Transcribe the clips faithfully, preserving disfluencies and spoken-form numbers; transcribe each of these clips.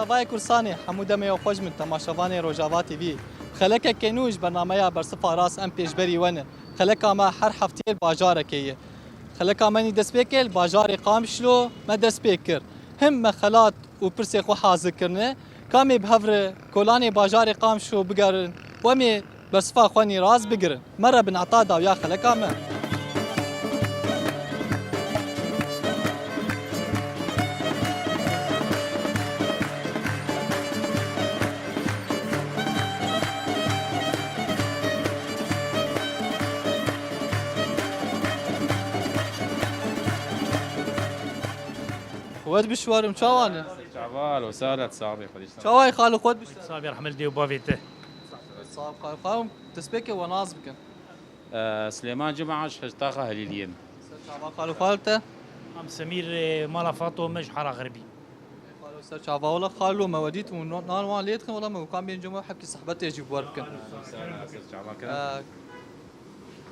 Rojavayê Kurdistanê, hemû demê xweş min temaşevanê Rojava T V. Xelekeke nû ji bernameya Bersifa Rast em pêşberî we ne. Xeleka me her hefteyê li bajarekê ye. Xeleka me nî dest pê kir, li bajarê Qamişlo me dest pê kir. Him me xelat û pirsê xwe hazir kirine. Ka em ê bi hev re kolanê bajarê Qamişlo bigerin û em ê bersifa xwe nî rast bigirin. Mere bin heta dawiya xeleka me. Xwet bişwerim, çawa ne? Çava, lo salet, saxbê xwedî. Çawa ye xalo, xwet bişwerim. Saxbê, rehmet dê û bavê te. Sax ol xalo, destpêkê we nas bikin. Ee, Silêman Cuma, ji Taxa Helîliyê me. Ser çava xalo, xalo te? Em Semîr, e, mala Fato me ji Hara Xerbî. Xalo, ser çava, wela xalo, me we dît û no-, nan wan lê dixin, wela me û kan bên cem we hepkî sehbetê jî bi we bikin. Ser çava kirin. Ee,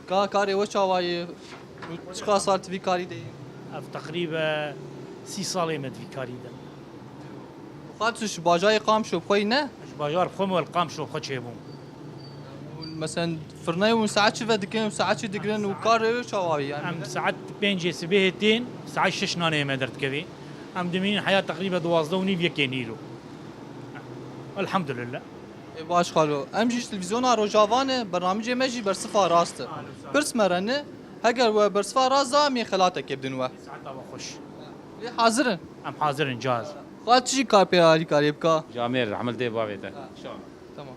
ka karê we çawa ye? Û çiqas sal tu vî karî de yî? Ev teqrîbe sî salê me di vî karî de. Xal tu ji bajarê Qamişlo bi xwe yî ne? Ji bajar bi xwe me, li Qamişlo bi xwe çêbûm. Û mesela firneyê û saet çi ve dikin û saet çi digirin û karê we çawa ye yani? Em saet pêncê sibehê tên, saet şeş naneyê me derdikevê. Em dimînin heya teqrîbe duwazdeh û nîv yekê nîro. Elhamdulillah. Ê baş xalo. Em jî ji televîzyona Rojava ne, bernamicê me jî Bersifa Rast e. Pirs me re ne, heger we Bersifa Rast da, em ê xelatekê bidin we. Saeta we xweş. Lê hazir in? Em hazir in, caz. Xal tu jî kar pê alîkariyê bika. Camêr, rehmet dê bavê te. Ha. Şan. Tamam.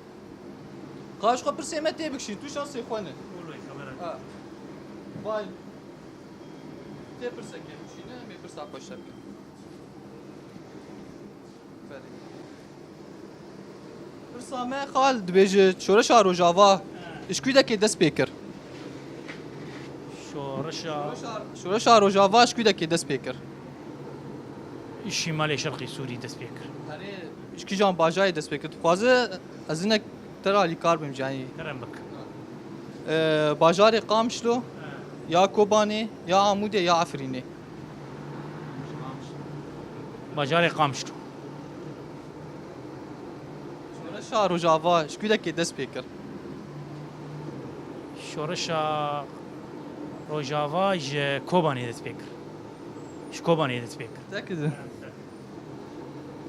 Xal ji xwe pirsê me tê bikişîn, tu şansê xwe ne. Ha. Vay. Tê pirsekê bikişîne, em ê pirsa xwe ji te bikin. Belê. Pirsa me xal dibêje, şoreşa Rojava ji kûdekê dest pê kir? Şoreşa... Şoreşa, şoreşa Rojava ji kûdekê dest pê kir? Şîmalê Şerqî Sûrî dest pê kir. Erê, ji kîjan bajarê dest pê kir? Dixwaze ez hinek te re alîkar bim, yanî. Kerem bik. Ee, bajarê Qamişlo, ya Kobanê, ya Amûdê, ya Efrînê? Bajarê Qamişlo. Şoreşa Rojava ji kûdekê dest pê kir? Şoreşa Rojava ji Kobanê dest pê kir. Ji Kobanê dest pê kir. Tekizin.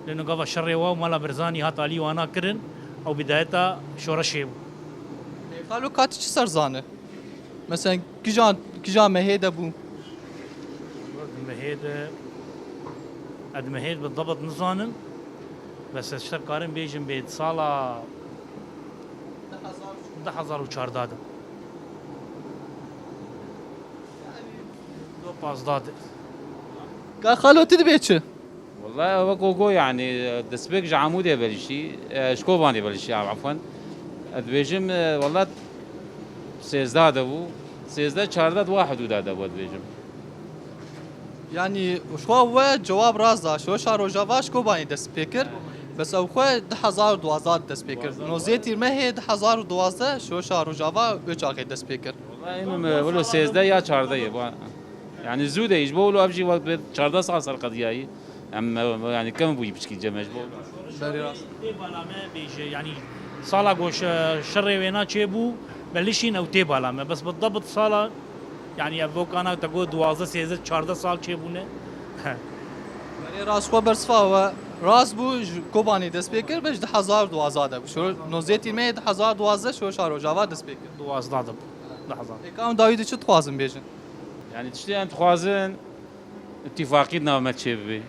Lê nû gava şerê wa û mala Birzanî hat alî wana kirin, ew bidayeta şoreşê bû. Ê, xalo, ka tu çi ser zane? Mesela kîjan, kîjan mehê de bû? Mehê de, ez mehê bi debit nizanim. Bes ez ji te karim bêjim bê sala du hezar û çardeh de. Du pazdeh de. Ka xalo, tu dibê çi? Wela wek ku got, yanî, destpêk ji Amûdê belişî, e, ji Kobanê belişî, efwen. Ez dibêjim, e, wela sêzdeh de bû, sêzdeh çardeh di wa hidûda de bû, ez dibêjim. Yanî, ji xwe we cewab rast da, şoreşa Rojava ji Kobanê dest pê kir, bes ew xwe du hezar û duwazdeh dest pê kir. Nozdeh tîrmehê du hezar û duwazdeh şoreşa Rojava wê çaxê dest pê kir. Wela, ê min, e, wilo sêzdeh ya çardeh ye, ba-, yanî zû de, ji bo wilo ev jî wek çardeh sal ser qediyayî. Em, e, yanî kevn bûyî piçkî cem e ji bo. Belê rast. Tê bala me bêje, yanî sala ku şe-, şerê wêna çêbû, belişîn ew tê bala me. Bes bi debit sala, yanî ev vokana te got duwazdeh, sêzdeh, çardeh sal çêbûne. Belê rast, xwe bersifa we. Rast bû, ji Kobanê dest pê kir, be ji du hezar û duwazdeh de bû. Şo-, nozdeh tîrmeyê du hezar û duwazdeh şoreşa Rojava dest pê kir. Duwazdeh de bû. Du hezar. Ê, ka em dawî de çi dixwazin bêjin? Yanî tiştê em dixwazin, îtîfaqî di nav me çêbibe.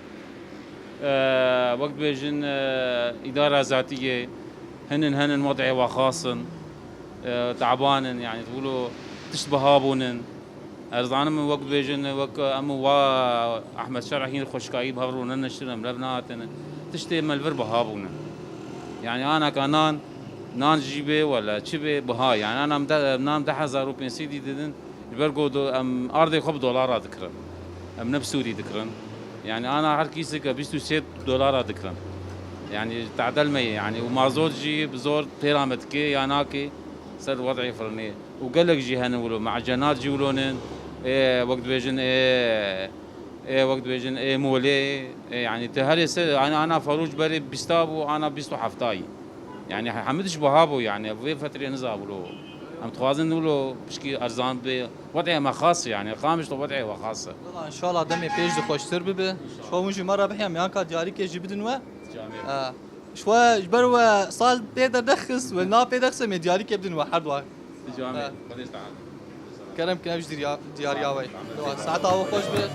E, wek dibêjin, e, îdara zatî ye, hinin, hinin wed'ê wa xas in, e, teban in, yanî wilo tişt biha bûnin. Ez zanim wek dibêjin, wek em û wa Ehmed Şer'î hîn xweşikayî bi hev rûnin, niştin em lev nahatin. Tiştê me li vir biha bûnin. Yanî anaka nan, nan jî bê, wela çi bê, biha. Yanî ana em de, nan deh hezar û pênc sedî didin. Ji ber ku do-, em ardê xwe bi dolara dikirin. Em ne bi Sûrî dikirin. Yanî ana her kîseke bîst û sê dolara dikirin. Yanî tadel me ye. Yanî û mazot jî bi zor têra me dike ya nake ser wed'ê firinê. Û gelek jî hene wilo, me'cenat jî wilo nin. Ê, wek dibêjin, ê, Ê, wek dibêjin, ê, molê, ê, yanî, tu herê ser, yanî, ana Farûc berê bîsta bû, ana bîst û hefta yî. Yanî, he-, hemî tişt buha bû, yanî, vê fetrê niza bû lo. Em dixwazin wilo pişkî erzan bê. Wedê me xas, yanî, Qamişlo wedê we xas e. Valla, înşallah demê pêş de xweştir bibe. Ji xwe hûn jî me re bihî, em yanka diyarîkê jî bidin we. Camê. He. Ji we, ji ber we sal pê de nexist, we na pê de xist, em ê diyarîkê bidin we her dua. Camê. He. Xwedê ji te. Kerem kin, ev ji diyariya we. Saeta we xweş be.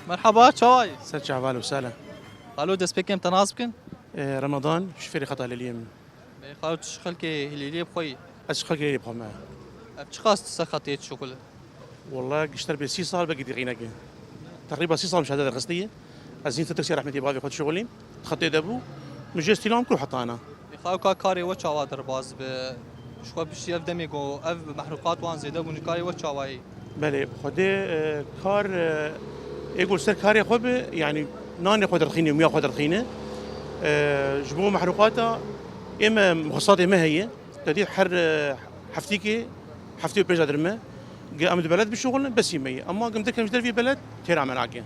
Merhaba, çawa yî? Ser çava, ahlen û sehlen. Xalo, destpêkê em te nas bikin? Ee, Ramadan, şofêrê xeta Hilêliyê min. Bê, xalo, tu ji xelkê Hilêliyê bi xwe yî? Ez ji xelkê Hilêliyê bi xwe me. Ev çiqas tu ser xetê dişuxulî? Walla, gişter bê sî sal, belkî dîqîneke. Teqrîba sî sal min şehade derxistî ye. Ez hîn ser taksiya rehmetî bavê xwe dişuxulîm. Xetê de bû. Min jê stîlan kir heta ana. Ê xalo, ka karê we çawa derbas bi? Ji xwe piştî ev demê ku ev mehrûqat wan zêde bûn, karê we çawa yî? Belê, Xwedê, e, kar, e, ê ku li ser karê xwe bi, yanî nanê xwe derdixîne, miya xwe derdixîne. E, ji bo mehrûqata ê me, mixusatê me heye. Te dît her, e, heftîkê, heftê û pênc derme, ge em di beled bişuxulin, besî me ye. Ema ge em derkevin ji dervî beled, têra me nake.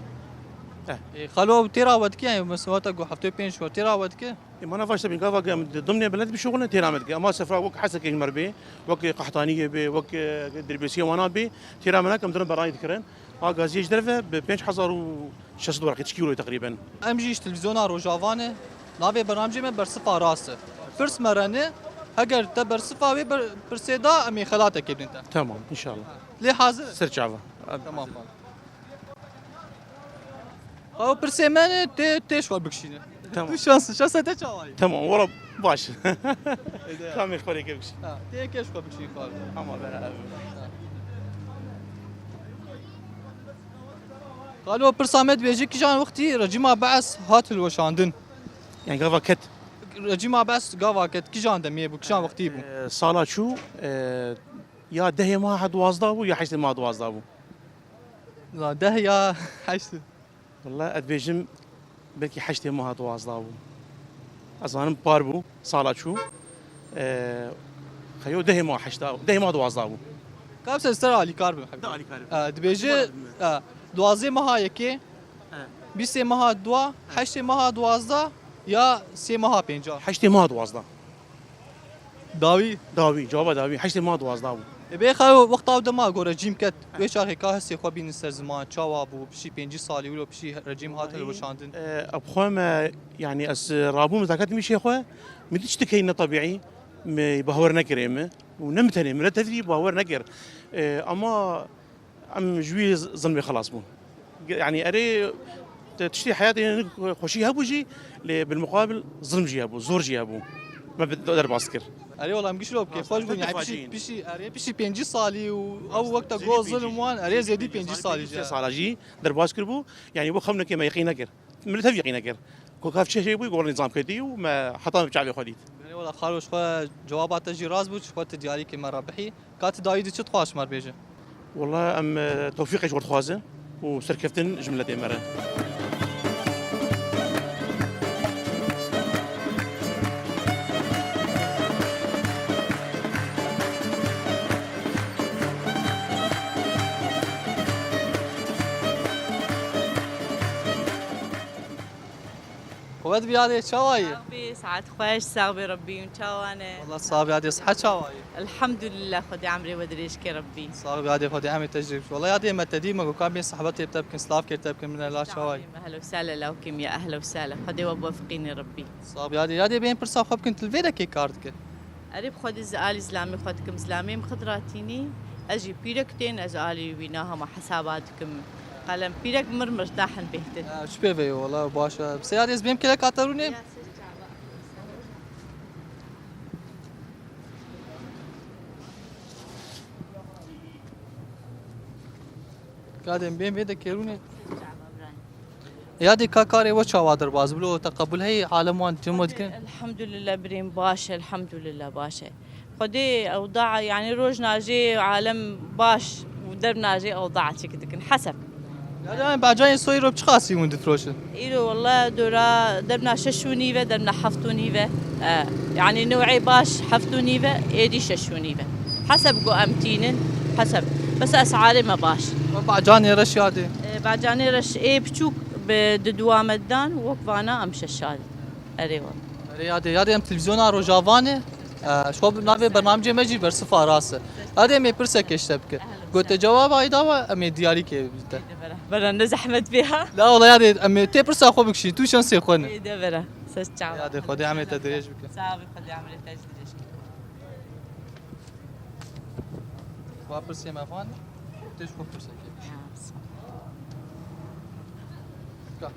Eh. Ê, xalo, ew têra we dike, yani, mesela wata ku heftê û pênc we têra we dike? Ê, mana vaş te bîn, gava ge em di dimnê beled bişuxulin, têra me dike. Ema sefra wek Hesekê ji me re bê, wek Qehtaniyê bê, wek, e, Dirbêsiyê wana bê, têra me nake, em dirin beranî dikirin. A gaziyê ji derve bi pênc hezar û şeş sed werqî, çi kîloyê teqrîben. Em jî ji televîzyona Rojava ne, navê bernamcê me Bersifa Rast e. Pirs me re ne, heger te bersifa wê ber-, pirsê da, em ê xelatekê bidin te. Tamam, înşallah. Lê hazir e? Ser çava. Tamam. Ew pirsê me ne, tê, tê ji xwe bikişîne. Tamam. Tu şans, şansa te çawa ye? Tamam, wala baş. Ede. Kamê xwe rê kevkişî. Ha, tê yekê ji xwe bikişî xwe. Ama beraber. Xalo, pirsa me dibêje, kîjan wextî rejîma Bees hat hilweşandin? Yani gava ket. Rejîma Bees gava ket, kîjan demê bû, kîjan wextî bû? Ee, sala çû, ee, ya dehê maha duwazdeh bû, ya heştê maha duwazdeh bû. La deh ya heşt. Walla ez dibêjim belkî heştê maha duwazdeh bû. Ez zanim par bû, sala çû. Ee, xeyo dehê maha heşta, dehê maha duwazdeh bû. Ka ser ser alîkar bim. Te alîkar bim. Ee, dibêje, ee, duwazdeh maha yekê, he, bîstê maha dua, heştê maha duwazdeh ya sê maha pênca. Heştê maha duwazdeh. Dawî? Dawî, cewaba dawî. Heştê maha duwazdeh bû. E, bê xeyo wexta ew dema ku rejîm ket, wê çaxê ka hestê xwe bînin ser ziman, çawa bû, pişî pêncî salî wilo pişî rejîm hat hilweşandin? E, ev xwe me, yani ez, e, rabûm, ez daketim îşê xwe, min dît tiştekî ne tebîî, min bawer nekirê min û ne min tenê, milet tevî bawer nekir. E, ama Em ji wî z-, zilmê xelas bûn. Ge-, yanî erê te tiştê heyatê ne xweşî hebû jî, lê bilmuqabil zilm jî hebû, zor jî hebû. Me bi-, derbas kir. Erê wela em giş lo bi kêfxweş bûn. Yanî pişî, pişî, erê pişî pêncî salî û ew wek te got zilm wan, erê zêdî pêncî salî jî. Pêncî salî jî derbas kiribû. Yanî bo xem neke me yeqîn nekir. Millet hev yeqîn nekir. Ku kav çi şey bû, gor nîzam ketî û me heta me bi çavê xwe dît. Belê wela xalo, ji xwe cewaba te jî rast bû, ji xwe tu diyarîkê me re bihî. Ka tu dawî de çi dixwaz ji me re bêje? Wela em, e, tewfîqê ji we dixwazin û serkeftin ji miletê me re. Xwet bi yadê, çawa yî? Sax bî, saet xweş, sax bî Rebbî, hûn çawa ne? Wela sax bi yadê, sihet çawa yî? Elhamdulillah, Xwedê emrê we dirêj ke Rebbî. Sax bi yadê Xwedê, em ê te jî. Wela yadê me te dî, me got ka bên sehbetê bi te bikin, silavkê te bikin, min e la çawa yî? Sax bî, me ehlo sehlo lawkê min ya, ehlo sehlo. Xwedê we bifiqîne Rebbî. Sax bi yadê. Yadê bên pirsa xwe bikin, tu li vê de kê kar dike? Erê bi xwedî ez alî zilamê xwe dikim, zilamê min xidratînî, ez jî pîrek tên, ez alî wî nahama hesaba dikim. Qelem pîrek mir mirtah in bêhtir. Ya, çi pê ve yo, wela baş e. Bi se yadê ez bêm kêleka te rûnê. Ya, ser çava. Kadên bêm vê de kêrûnê. Yadê ka karê we çawa derbas bû, te qebûl heyî, alem wan cem we dikin? Elhamdulillah birêm baş e, elhamdulillah baş e. Xwedê ewda, yanî roj najê alem baş û derv najê ewda çêk dikin. Heseb. Ya da em bacanê soyî ro çiqasî hûn difroşin? Îro wele dora dervna şeş û nîv e, dervna heft û nîv e. E, yanî newê baş heft û nîv e, êdî şeş û nîv e. Heseb ku em tînin, heseb. Bes esarê me baş. Bacanê reş yadê? E, bacanê reş ê biçûk bi di dua me didan, wek vana em şeş yadê. Erê wele. Erê yadê, yadê em televîzyona Rojava ne. E, ji xwe navê bernamecê me jî Bersifa Rast e. Yadê em ê pirsekê ji te bikin. Got te cewaba wî dawa, em ê diyarîkê bidî te. Bera ne zehmet bê ha. La wele yadê em ê tê pirsa xwe bikişî, tu şansê xwe ne. Ê de bera. Ses çawa. Yadê Xwedê emrê te dirêj bike. Sağ ol, Xwedê emrê te jî dirêj bike. Va pirsê me van, tê ji xwe pirsekê. Ka.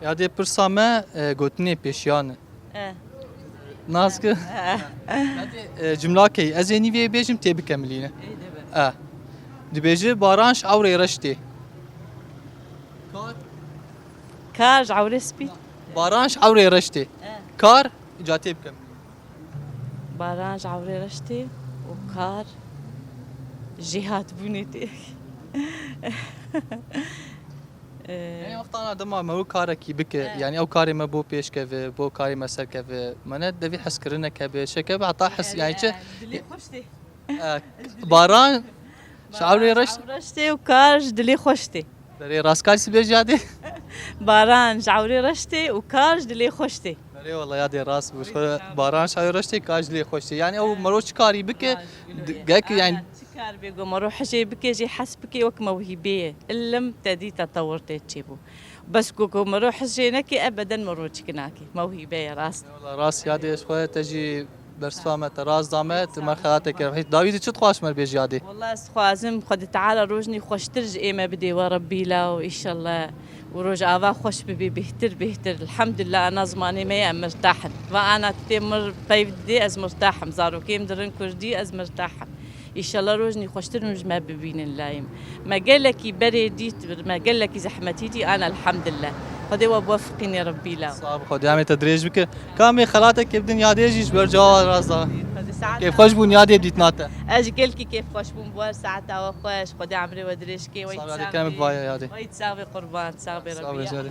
Yadê pirsa me, e, gotinê pêşiyan e. E. Nas ki? E. Yadê, e, cimlakê, ez ê nîvê bêjim tê bikemilîne. Ê, de be. E. Dibêje baran ji ewrê reş tê. Kar. Kar ji ewrê spî. Baran ji ewrê reş tê. E. Kar, ca tê bikemilîne. Baran ji ewrê reş tê û kar jêhatbûnê tê. Ee, Yanî wextana dema me wê karekî bike, Evet. yanî ew karê me bo pêş keve, bo karê me ser keve, me ne devî hezkirineke be, şeke be heta hes, yanî çi? Dilê xweş tê. Ee, Baran, ji ewrê reş. Reş tê û kar ji dilê xweş tê. Berê rast kar sibê jadê. Baran ji ewrê reş tê û kar ji dilê xweş tê. Berê wela yadê rast bû. Baran ji ewrê reş tê, kar ji dilê xweş tê. Yanî ew mero çi karî bike, gek yanî. Çi kar bê ku mero hijê bike jî hes bike wek mewhîbê ye. Ilim te dî tetewir tê çêbû. Bes ku ku mero hijê neke ebeden mero çik nake. Mewhîbe ye rast. Wela rast yadê ji xwe te jî Bersifa me te rast da me, tu me xelateke rehî. Dawî tu çi dixwaz ji me bêjî yadê? Wela ez dixwazim Xwedê Teala rojnî xweştir ji ê me bidê we Rebbî law, îşallah. Û rojava xweş bibê, bêhtir, bêhtir. Elhamdulillah, ana zimanê me ye, em mirtah in. Va ana tu tê mir peyv didê, ez mirtah im. Zarokê min dirin kurdî, ez mirtah im. Îşallah rojnî xweştir hûn ji me bibînin layê min. Me gelekî berê dît, me gelekî zehmetî dî, ana elhamdulillah. Xwedê we biwefiqînê Rebbî law. Sax bî, Xwedê emê te dirêj bike. Ka em ê xelatekê bidin yadê jî ji ber cewaba rast da. Kêfxweş bûn yadê dîtina te. Ez jî gelkî kêfxweş bûm bi we, saeta we xweş, Xwedê emrê we dirêj ke. Weyt sax bê. Sax bê yadê. Weyt sax bê qurban, sax bê Rebbî.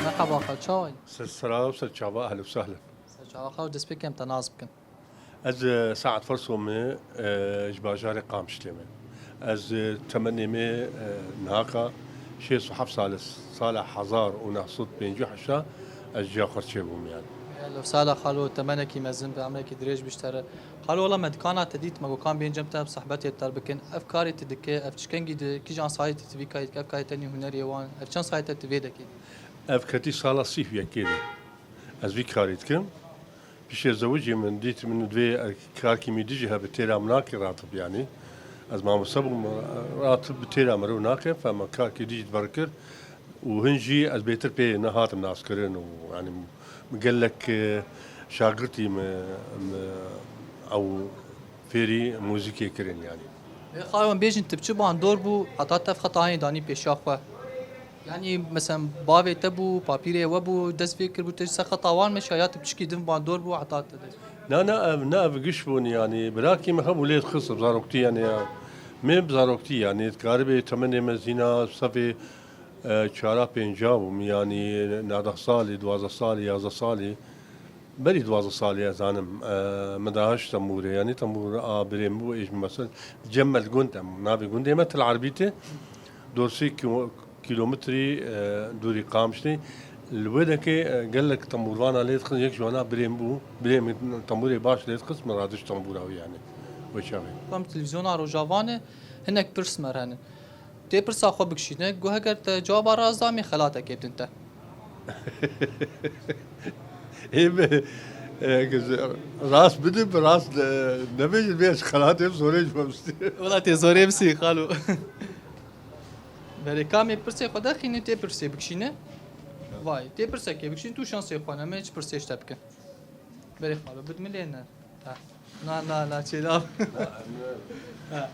Merhaba xal, çawa yî? Ser sera û ser çava, ehlen û sehlen. Ser çava xal, destpêkê em te nas bikin. Ez, e, Saet Ferso me, e, ji bajarê Qamişlê me. Ez, e, temenê me, e, nihaka şêst û heft sal e, sala hezar û neh sed pêncî û heşt a ez ji ya xwe çêbûm yani. Lo sala xalo temenekî mezin be, emrekî dirêj biştere. Xalo wela me dikana te dît, me got kan bên cem te bi sehbetê ter bikin. Ev karê tu dike, ev çi kengî di, kîjan sayê tu vî kayê dike, ev kayê tenî hunerê wan, ev çend sayê te tu vê dekê dî? Ev ketî sala sî û yekê de ez vî karî dikim. Pişê zewicê min dît min divê karkî min dijî hebe têra min nake ratib yanî. Ez mamoste bûm, ratib bi têra min rew nake, fema karkî dijî diber kir. Û hin jî ez bêtir pê nehatim naskirin û yanî gelek, e, şagirtî min, min ew fêrî muzîkê kirin yanî. Ê xalo em bêjin tu bi çi bandor bû heta tev xeta anî danî pêşiya xwe? Yanî, meselen, bavê te bû, papîrê we bû, dest vê kiribû, te ji ser xeta wan meşiya ya tu piçikî din bandor bû heta te dest? Na, na, ev, ne ev giş bûn, yanî, birakî min hebû lê dixist bi zaroktî, yanî, ya. Min bi zaroktî, yanî, dikaribê temenê me zîna, sefê, e, çara pênca bûm, yanî, nodeh salî, duwazdeh salî, yazdeh salî. Berî duwazdeh salî ez zanim, e, min dahişt tembûrê, yanî tembûr a birê min bû, êj min mesel, Cemel gund em, navê gundê me Til Erbî tê, dor sê kîlo-, kîlometrî, e, dûrî Qamişlê. Li wê dekê, e, gelek tembûrvana lê dixin, yek ji wana birê min bû, birê min tembûrê baş lê dixist, min radişt tembûra wî yanî. Wê çaxê. Kom televîzyona Rojava ne, hinek pirs me re hene. Tê pirsa xwe bikişîne, got heger te cewaba rast da, em ê xelatekê bidin te. Ê bi, e, rast bidin, bi rast, e, nebêjin, bê ez xelatê zorê ji me bistî. Wela tê zorê bisî, xalo. Berê ka em ê pirsê xwe derxînin, tê pirsê bikişîne. Vay, tê pirsekê bikişîn, tu şansê xwe ne, em ê çi pirsê ji te bikin. Berê xalo, bid min lê ne. Ha. Na, na, na, çêlav. Ha.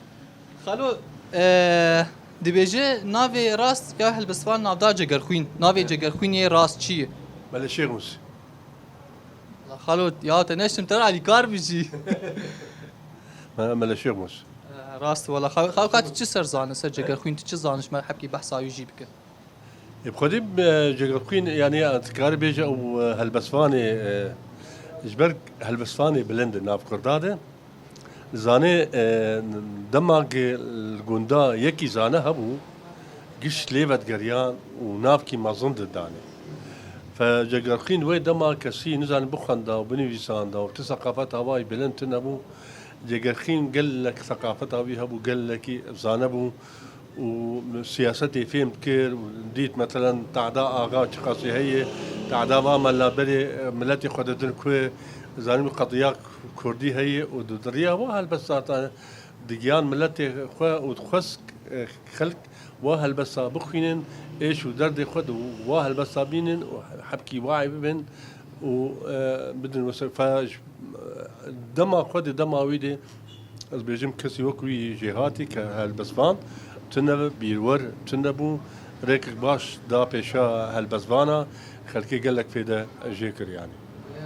Xalo, e, dibêje navê rast ya helbestvan navdar Cegerxwîn. Navê Cegerxwîn yê rast çi ye? Mele Şêxmus. La xalo, ya te neştim te alîkar bijî. Me-, Mele Şêxmus. E, rast wala. Xalo, xalo, ka tu çi ser zane, ser Cegerxwîn tu çi zaniş, me hebkî behsa wî jî bike. Ê, bi xwedî, e, Cegerxwîn, yanî, e, tu karî bêje ew, e, helbestvanê, e, ji ber helbestvanê bilind e nav Kurda de. Zanê, e, dema ge-, li gunda yekî zane hebû, giş lê vedigeriyan û navkî mezin didanê. Fe Cegerxwîn wê dema kesî, nizanî, bixwenda û binivîsanda û ti seqafeta wayî bilind tune bû, Cegerxwîn gelek seqafeta wî hebû, gelekî zane bû û siyasetê fêm dikir û dît, meselen, Tehda Axa çiqasî heye, Tehda va mela berê miletê xwe didin ku zanî qediya kurdî heye û di, di riya wa helbesta digiyan miletê xwe û dixwest, e, xelk wa helbesta bixwînin, êş û derdê xwe di wa helbesta bînin û hebkî wayê bibin û, e, bidin wisa. Fe ji dema xwe de, dema wî de, ez bêjim, kesî wek wî jêhatî ke helbestvan tune, bîrwer tune bû, rêkek baş da pêşa helbestvana, xelkê gelek fêde jê kir, yanî.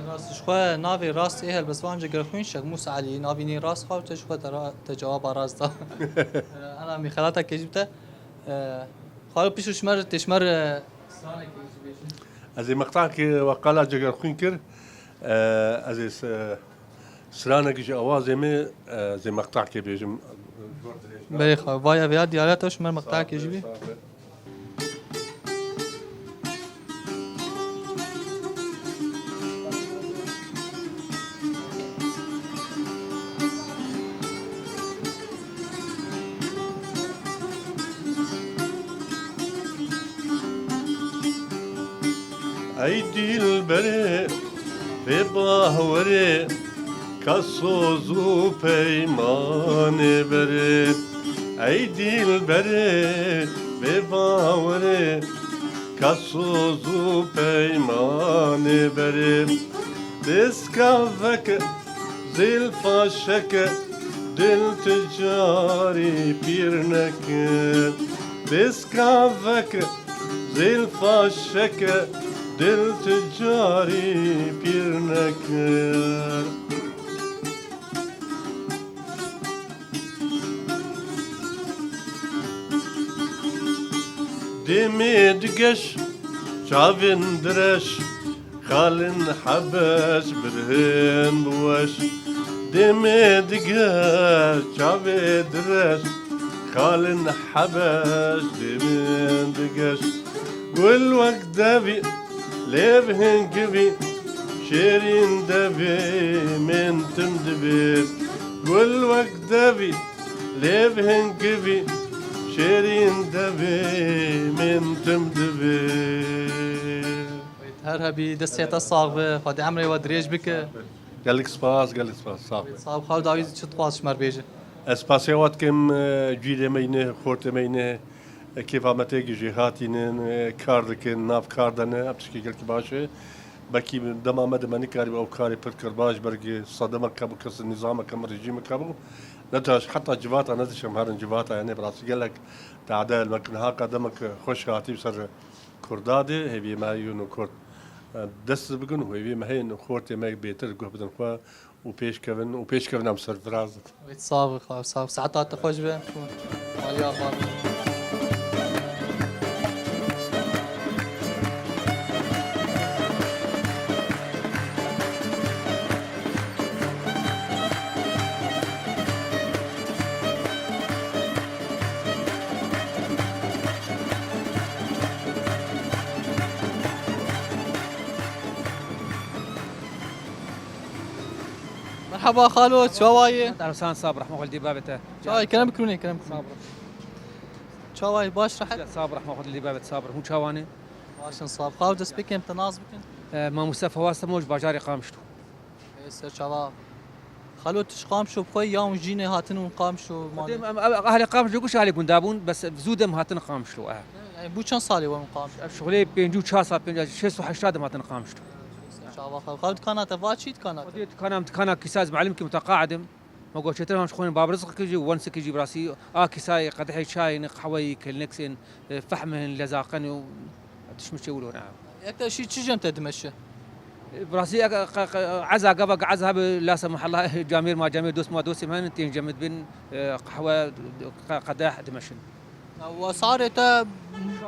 Rast, ji xwe navê rast ê helbestvan Cegerxwîn Şêxmûs Elî, navî nî rast xwe te ji xwe te ra-, te cewaba rast da. Ana mî xelatekê jî bite. Xalo pişt û ji me re, tê ji me re stranekê jî bêjin. Ez ê meqtakê we qala Cegerxwîn kir. E, ez ê s-, stranekî ji awazê me, e, ez ê meqtakê bêjim. Berê xwe, vay ev ya diyare te ji me re meqtakê jî bî. Ey dilberê, vê bawerê, ka soz û peymanê berê. Ey dilberê, vê bawerê, ka soz û peymanê berê. Dêska veke, zêlfa şeke, dil tu carî pîr neke. Dêska veke, zêlfa şeke, dil tu carî pîr neke. Demê digeş, çavên direş, xalên hebeş birhên bi weş. Demê digeş, çavê direş, xalên hebeş demê digeş. Gul wek devî, lêv hingivî, şêrîn devê min tim dibê. Gul wek devî, lêv hingivî, şêrîn devê min tim dibê. Her hebî, destê te sax be, Xwedê emrê we dirêj bike. Gelek spas, gelek spas, sax be. Sax be, xalo dawî çi dixwaz ji me re bêje? Ez spasê we dikim, e, cîrê me yî ne, xortê me yî ne, e, kêfa me tê jêhatînin, e, kar dikin, nav kar de ne, ev tişkî gelkî baş e. Belkî dema me de me nikarîbû ew karê pir kir baş, belkî sedemeke bû, kes nîzameke min, rejîmeke bû. Ne taş, heta civata ne dişim herin civata, yanî bi rastî gelek tade me kin haka demek xweş hatî ser Kurda de, hêviyê me yûn û Kurd, e, dest bikin û hêviyê me heyên xortê me bêtir guh bidin xwe û pêş kevin û pêş kevin em serfiraz. Wê sax be, xav, sax be. Saeta te xweş be. Maliya xwe. Merhaba xalo, çawa yî? Ersan, sabir, rehma xwe li dî bavê te. Çawa yî, kerem bikin, kerem bikin. Sabir. Çawa yî, baş, rehet? Sabir, rehma xwe li dî bavê te, sabir. Hûn çawa ne? Baş in, sabir. Xalo, dest pê kem te nas bikin. E, Mamoste Fawaz Temo ji bajarê Qamişlo. Ê, ser çava. Xalo, tu ji Qamişlo bi xwe ya hûn jînê hatin hûn Qamişlo mane? Em, em, em, ehlê Qamişlo ku ji alî gunda bûn, bes zû dem hatin Qamişlo, eh. Ê, bû çend salê we hûn Qamişlo? Ev şixulê pêncî û çar sal, pêncî, şêst û heşt dem hatin Qamişlo. Xew dikana te va çî dikana te? Xwedê dikana min dikana kîsa, ez melim kî muteqaid im. Me got çêtir han ji xwe babirizq kir jî û wen sikir jî bi rastî a kîsayê qedehê çayê ne qehweyî kelneksên, e, fehmên lezaqen û tişmişê wilo ne. Yek te şî çi jem te dimeşi? Bi rastî ek, qe, qe, eza gava ge eza bi lasa mahalla camêr ma camêr dost ma dostê min tên cemid bin, e, qehwe, qe, qedeh dimeşin. Û esarê te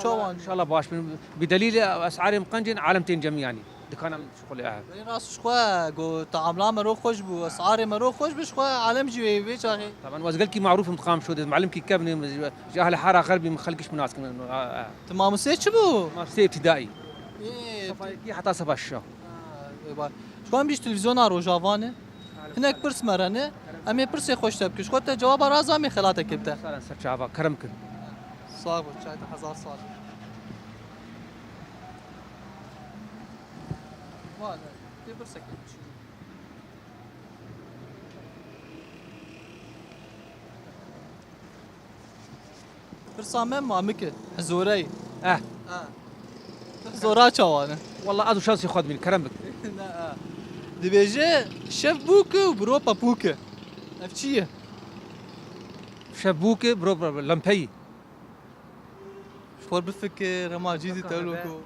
çawan? İnşallah baş bin. Bi delîl esarê min qencên alem tên cemî yanî. Dikana min şixulê, aha. Bê rast ji xwe go taamla me ro xweş bû, esarê me ro xweş bû, ji xwe alem jî wê, wê çaxê. Taban, ez gelkî marûf im, dixam şodê, melim kî kevnê, ji ehli hara xerbî min xelkiş min nas kirin. Ha, ha. Tu mamostê çi bû? Mamostê îbtîdaî. Ê, sefa yekî heta sefa şeş. Ha, ê, baş. Ji xwe em jî ji televîzyona Rojava ne. Hinek pirs me re ne. Em ê pirsê xweş te bikin. Ji xwe te cewaba rast da, em ê xelatekê bite. Sağ ol, ser çava, kerem kin. Sağ ol, çay te hezar sal. Vay be, tê pirsekê biçî. Pirsa me mamik e, hezoreyî. Eh. Ha. Zora çawa ne? Wallah, ez û şansê xwe dimîn, kerem bik. Ne, ha. Dibêje, şev bûk e û biro pepûk e. Ev çi ye? Şev bûk e, biro lempeyî. Ji xwe bifikir, hema cî zî tewlo ku.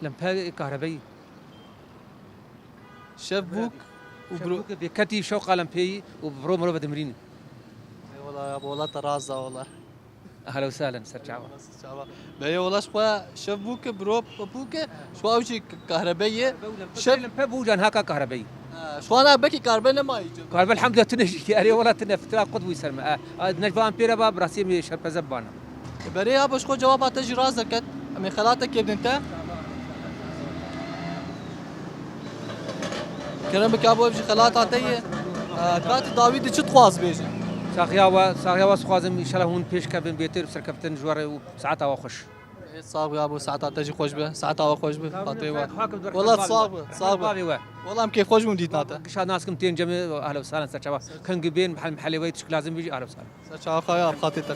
Lempe kahrebeyî. Şev bûk û biro. Şev bûk bêketî şewqa lempeyî û biro mirov dimrînî. Eyvallah ya, wala te rast da wala. Ahlen û sahlen, ser çava. Ser çava. Beyê wala ji xwe şev bûk e, biro pepûk e, ji xwe ew jî kahrebeyê. Kahrebew lempe, şev lempe bû can haka kahrebeyî. Ha, ji xwe na bekî kahrebey nemayî. Kahrebey elhamdülillah tune jî, erê wala tune, fitra qut bû ser me. A, a, necva em pêre ba, bi rastî em ê şerpeze bibana. Berê ya, ji xwe cewaba te jî rast deket. Em ê xelatekê bidin te. Kerem bike abo, ev jî xelata te ye. E, katî dawî de çi dixwaz bêjin? Saxiya we, saxiya we dixwazim, înşallah hûn pêş kevin bêtir, serkeftin ji we re û saeta we xweş. Ê, sax be abo, saeta te jî xweş be, saeta we xweş be, xatirê we. Welat sax be, sax be. Bavê we. Wela em kêfxweş bûn dîtina te. Gişa naskim tên cemê, ehlen û sahlen, ser çava. Kengî bên, mehel-, mehelê we tişk lazim bî jî, ehlen û sahlen. Ser çava xwe ya, bi xatirê te.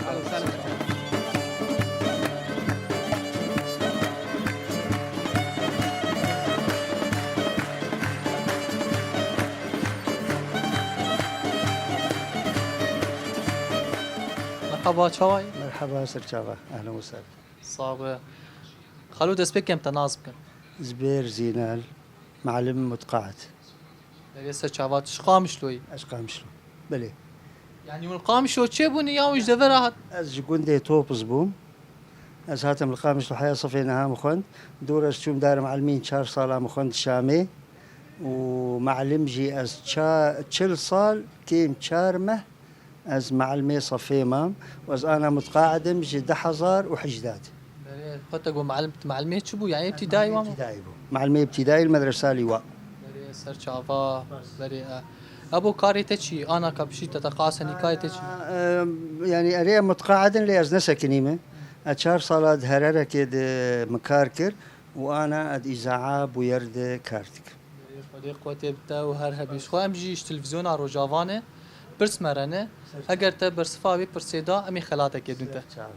Merhaba, çawa yî? Merhaba, ser çava. Ehlen û sahlen. Sax be. Xalo, destpêkê em te nas bikin. Zubêr Zînal, melim mutqaid. Berê ser çava, tu ji Qamişlo yî? Ez Qamişlo. Belê. Yanî hûn Qamişlo çêbûne ya hûn ji devera hat? Ez ji gundê Topiz bûm. Ez hatim li Qamişlo heya sifê niha min xwend. Dûr ez çûm Darê Melimîn çar sala min xwend Şamê. Û melim jî ez ça-, çil sal kêm çar meh ez melimê sifê mam. Û ez ana mutqaid im ji du hezar û hejdeh de. Berê, xwe te got melim, tu melimê çi bû? Yanî îbtîdayî wa? Îbtîdayî bû. Melimê îbtîdayî li medresa Lîwa. Berê ser çava, berê, e. Ebo karê te çi? Ana kapişî te, te qasenî karê te çi? E, yanî erê em mutqaid in lê ez nesekinî me. Ez çar sala di Hererekê de min kar kir û ana ez îzaa bûyer de kar dikim. Berê Xwedê quwetê bide û her hebî. Ji xwe em jî ji televîzyona Rojava ne, pirs me re ne. Eger te bersiva wê pirsê da, em ê xelatekê bidin te. Ser çava.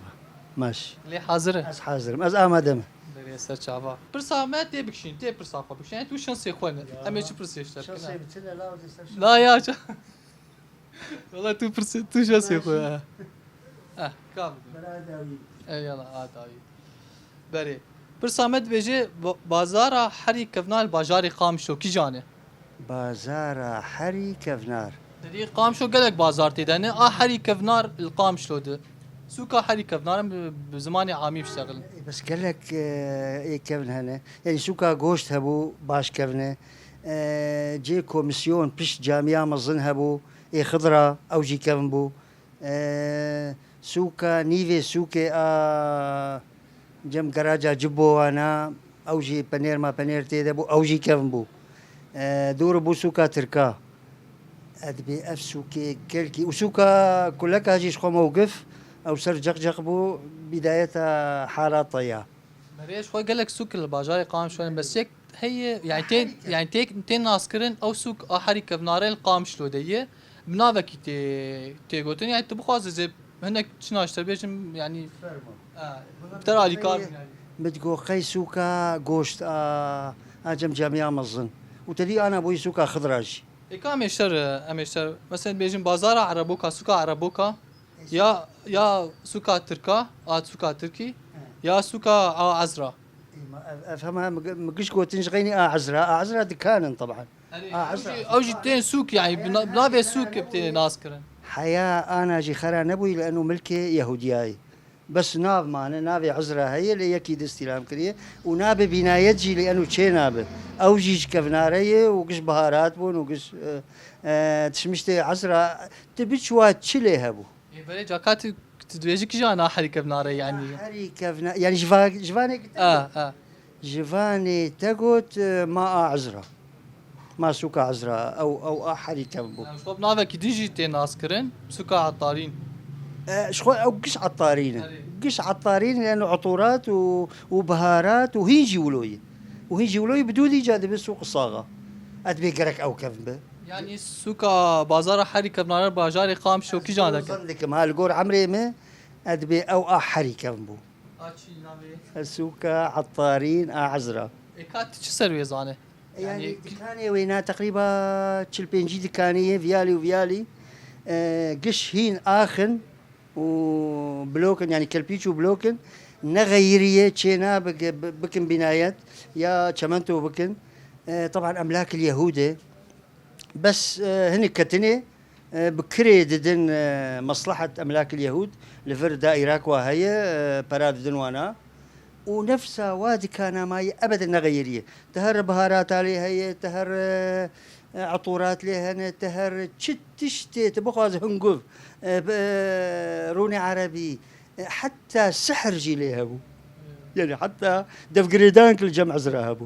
Maş. Lê hazir e? Ez hazir im. Ez amade me. Berê ser çava. Pirsa me tê bikişîn, tê pirsa xwe bikişîn. Yanî tu şansê xwe ne. Ya. Em ê çi pirsê ji te bikin? Şansê bi çi ne, la, ser şans. La ya, ça-, Wela tu pirsê, tu şansê xwe. Eh, ka bidin. Bera dawî. Ey yala, a dawî. Berê. Pirsa me dibêje, ba-, bazara herî kevnar li bajarê Qamişlo kîjan e? Bazara herî kevnar. Derî Qamişlo gelek bazar tê de ne, a herî kevnar li Qamişlo de. Sûka herî kevnar em bi, bi zimanê amî biştexilin. Bes gelek, e, ê kevn hene. Yanî sûka goşt hebû, baş kevn e. E, cê komîsyon pişt camiya mezin hebû, ê xidra, ew jî kevn bû. E, sûka, nîvê sûkê a cem geraca Cibowana, ew jî penêr ma penêr tê de bû, ew jî kevn bû. E, dûr bû sûka Tirka. E, dibê ev sûkê gelkî û sûka Kuleka jî ji xwe mewqif, ew ser ceq ceq bû, bîdayeta harata ya. Merê ji xwe gelek sûk li bajarê Qamişlo ne, bes yek heye, yanî tê, yanî tê, tê naskirin, ew sûk a herî kevnare li Qamişlo de ye. Bi navekî tê, tê gotin, yanî tu bixwazî zê hinek çi naşter bêjim, yanî, fermo. Ha, bi te re alîkar bim, yanî. Min digot qey sûka goşt a, A cem camiya mezin. Û te dî ana bûyî sûka Xidra jî. Ê ka em ê şer, em ê şer. Mesela bêjin bazara Ereboka, sûka Ereboka. Ya, ya sûka Tirka, a sûka Tirkî. Ya sûka a Ezra. Ê, ma ev, ev hema mi gi-, mi giş gotin ji xeynî a Ezra. A Ezra dikan in teban. Erê, A ew Ezra. jî, ew jî tên sûk, yani, bi na-, bi navê sûk tê nas kirin. Heya ana jî xera nebûyî li eno milkê Yehûdiyayê. Bes nav mane, navê Ezra heye, lê yekî destîlam kiriye. Û navê bînayet jî li eno çê nabe. Ew jî ji kevnare ye û giş biharat bûn û giş, e, e, tişmiştê Ezra. Tu biçwa çi lê hebû? Ê, berê caka tu, tu dibêjî kîjan a herî kevnare, yani? Herî kevna-, yani ji va-, ji vanê ki te A, got. a. Ji vanê te got, e, ma a Ezra. Ma sûka Ezra, ew, ew a herî kevn bû. Yani, ji xwe bi navekî din jî tê nas kirin, sûka Etarîn. E, ji xwe ew giş Etarîn e. Erê. Giş Etarîn, yani eturat û, û biharat û hîn jî wilo ye. Û hîn jî wilo ye, bi dûdî ca dibe sûq saxa. Ez dibê gerek ew kevn be. Yani sûka bazara herî kevnare bajarê Qamşo kîjan dike? Zan dikim, ha, li gor emrê me, ez dibê ew a herî kevn bû. A çi navê? Sûka Ettarîn a Ezra. Ê, ka tu çi ser wê zane? Yani Yani dikanê wê na teqrîba çil pêncî dikanê ye, viyalî û viyalî. E, giş hîn axin û blokin, yani kelpîç û blokin. Ne xeyiriye çê nabe bi-, bikin bînayet ya çemento bikin. E, teban emlakil Yehûd e. Bes, e, hinek ketinê, e, bi kirê didin, e, meslehet emlakil Yehûd li vir daîrak wa heye, e, pera didin wana. Û nefsa wa dikana ma ye ebeden nexeyiriye. Ti her biharata lê heye, ti her, e, e, etûrat lê hene, ti her çi tiştê tu bixwaze hunguv, e, bi, e, rûnê erebî, e, heta sihr jî lê hebû. Yani heta devgirêdank li cem Ezra hebû.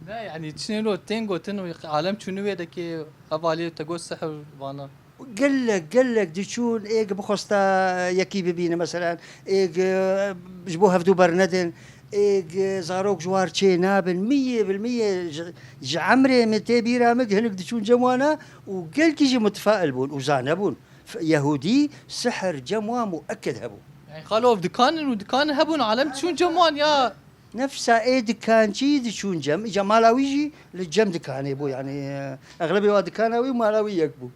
Ne, yani çinê lo tên gotin û alem çûnî wê dekê, hevalê te got sihr vana. Gelek, gelek diçûn, êk bixwesta yekî bibîne, meselen, êk, e, ji bo hevdû bernedin, êk, e, zarok ji war çê nabin, miyê bil miyê ji, ji emrê min tê bîra min, hinek diçûn cem wana û gelkî jî mutfail bûn û zane bûn. F-, Yehûdî sihr cem wan mueked hebû. Yani xalo, ev dikanin û dikanin hebûn, alem diçûn cem wan ya. Nefsa ê dikançî diçûn cem. Îca mala wî jî li cem dikanê bû. Yani, e, exlebê wa dikana wî û mala wî yek bû.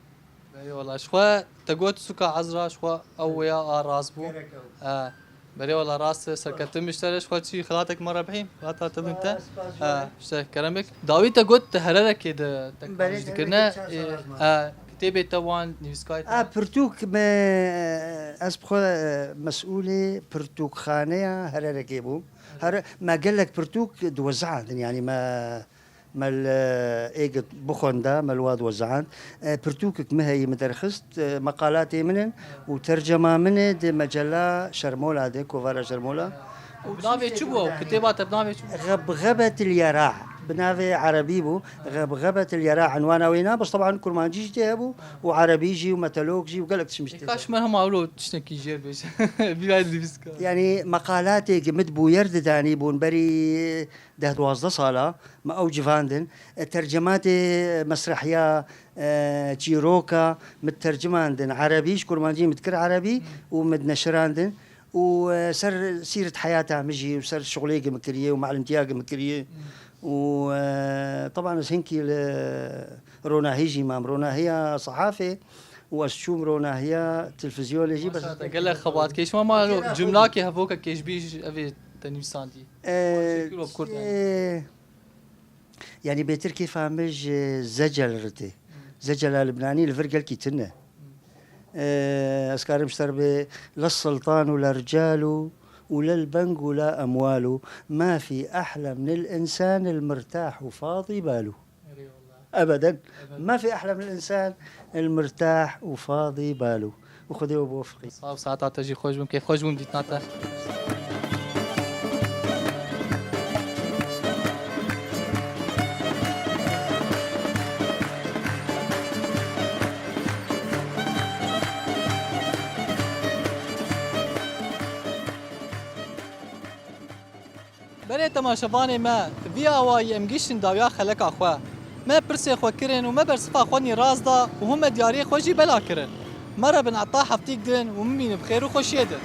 Belê wala. Ji xwe te got sûka Ezra, ji xwe ew wêya a rast bû. Gerek ew. E, belê wala rast e, serketin biştere, ji xwe çi xelatek me re bihî, xelata te bin te. Spas, spas, E, spas. işte keremik. Dawî te got te Hererekê de te Belê, karî dikirine. Hererekê çar E, sal e, kitêbê te wan, nivîskayê te. A, pirtûk me, ez bi xwe, e, mesûlê pirtûkxaneya Hererekê bûm. Her, me gelek pirtûk diwezandin, yani me, me li êgit bixwenda, me li wa diwezand. E, pirtûkek me heyî, me derxist, e, meqalatê min in û tercema min e di mecela Şermola de, kovara Şermola. Bi navê çi bû ew? Kitêba te bi navê çi bû? Xebxebet il Yera. Bi navê erebî bû. Xebxebet il Yera. Enwana wê na, bes teban kurmancî jî tê hebû û erebî jî û metelok jî û gelek tişt min jî tê. Kaş hebû. Me hema wilo tiştekî jêr bêje. Bîra nivîskar. Yani meqalatê ki min bûyer didanî bûn berî deh duwazdeh sala, me ew civandin. E, tercematê mesrehiya, e, çîroka min tercimandin erebî, ji kurmancî min dikir erebî û min dineşirandin. Û, e, ser sîret heyata min jî û ser şixulê ki min kiriye û mealimtiya ki min kiriye. Û, e, teban ez hinkî li ronahî jî mam, ronahiya sehafê û ez çûm ronahiya televîzyonê jî, bes Maşallah, gelek xebatkêş. Ma, ma cimlakê hevokekê ji bî ji evê te nivîsandî. E, Şekil û kurt yani. e, yani bêtir kêfa min ji Zecel re tê. Zecela Libnanî li vir gelkî tune. E, ez karim ji te re bê, "La sultan û la ricalu û la beng û la emwalu, ma fî ehla min el insan el mirtah û fadî balu." Eyvallah. Ebeden. Ebeden. Ma fî ehla min el insan el mirtah û fadî balu. Û Xwedê we biwefqî. Sağ ol, saeta te jî xweş bûm, kêf xweş bûm dîtina te. Berê temaşevanê me, vî awayî em gihîştin dawiya xeleka xwe. Me pirsê xwe kirin û me bersiva xwe nî rast da û hûn me diyariyê xwe jî bela kirin. Me re bin heta heftîk din û min bînin bi xêr û xweşiyê din.